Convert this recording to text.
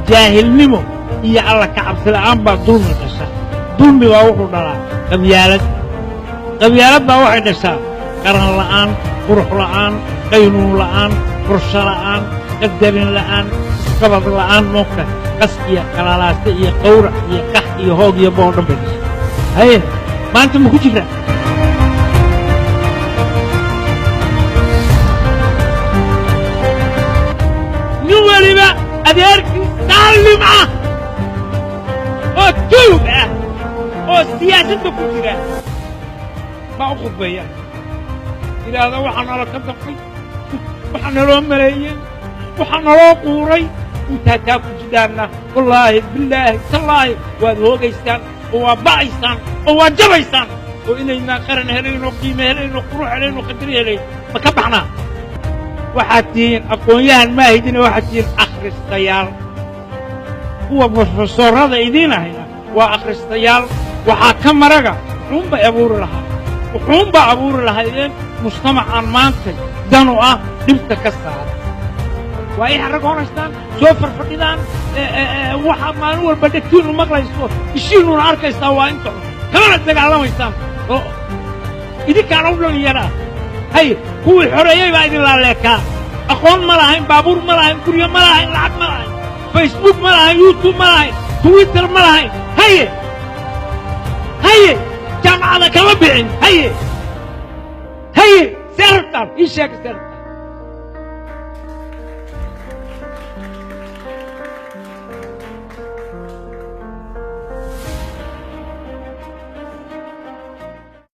Jaahilnimo iyo Alla ka cabsi la'aan baa dulmi dhasha. Dulmi baa wuxuu dhalaa qabyaalad. Qabyaalad baa waxay dhashaa qaran la'aan, qurux la'aan, qaynuun la'aan, qorsho la'aan, qadarin la'aan, isqabad la'aan. Moogta, qas iyo qalalaaste iyo qawrac iyo qax iyo hoog iyo boo dhan bay dhashaa. Haye, maanta ma ku jiraa? Nin weliba adeerkii saalim ah oo tuug ah oo siyaasadda ku jira baa u khudbeeya, yidhaahda waxaa nala ka dafay, waxaa naloo maleeyey, waxaa naloo quuray. Intaa taa ku jidhaanna, wallaahi, bilaahi, tallaahi, waad hoogaysaan oo waa ba'aysaan oo waa jabaysaan oo inaynaan qaran helayn oo qiime helayn oo qurux helayn oo qadari helayn. Ma ka baxnaa? Waxaad tihiin aqoon-yahan maahidina, waxaad tihiin akhristayaal. Kuwa brofesorrada idiin ahayna waa akhristayaal. Waxaa ka maraga wuxuunbay abuuri lahaa, wuxuunbaa abuuri lahaydeen mujtamacaan maantay danu ah dhibta ka saara. Waa i xarag horaystaan, soo farfadhidaan. Waxaa maalin walba dhegtiinnu maqlayso, ishiinnuna arkaysaa, waa inta xun kamana dagaalamaysaan oo idinkaana u dhallinyaraa. Hay, kuwii xoreeyey baa idin laaleekaa. Aqoon ma lahayn, baabuur ma lahayn, guryo ma lahayn, lacag ma lahayn, Facebook ma lahayn, YouTube ma lahayn, Twitter ma lahayn. Haye, haye, jaamacada kama bixin. Haye, haye, see rabtaan? Ii sheega, see rabtaan?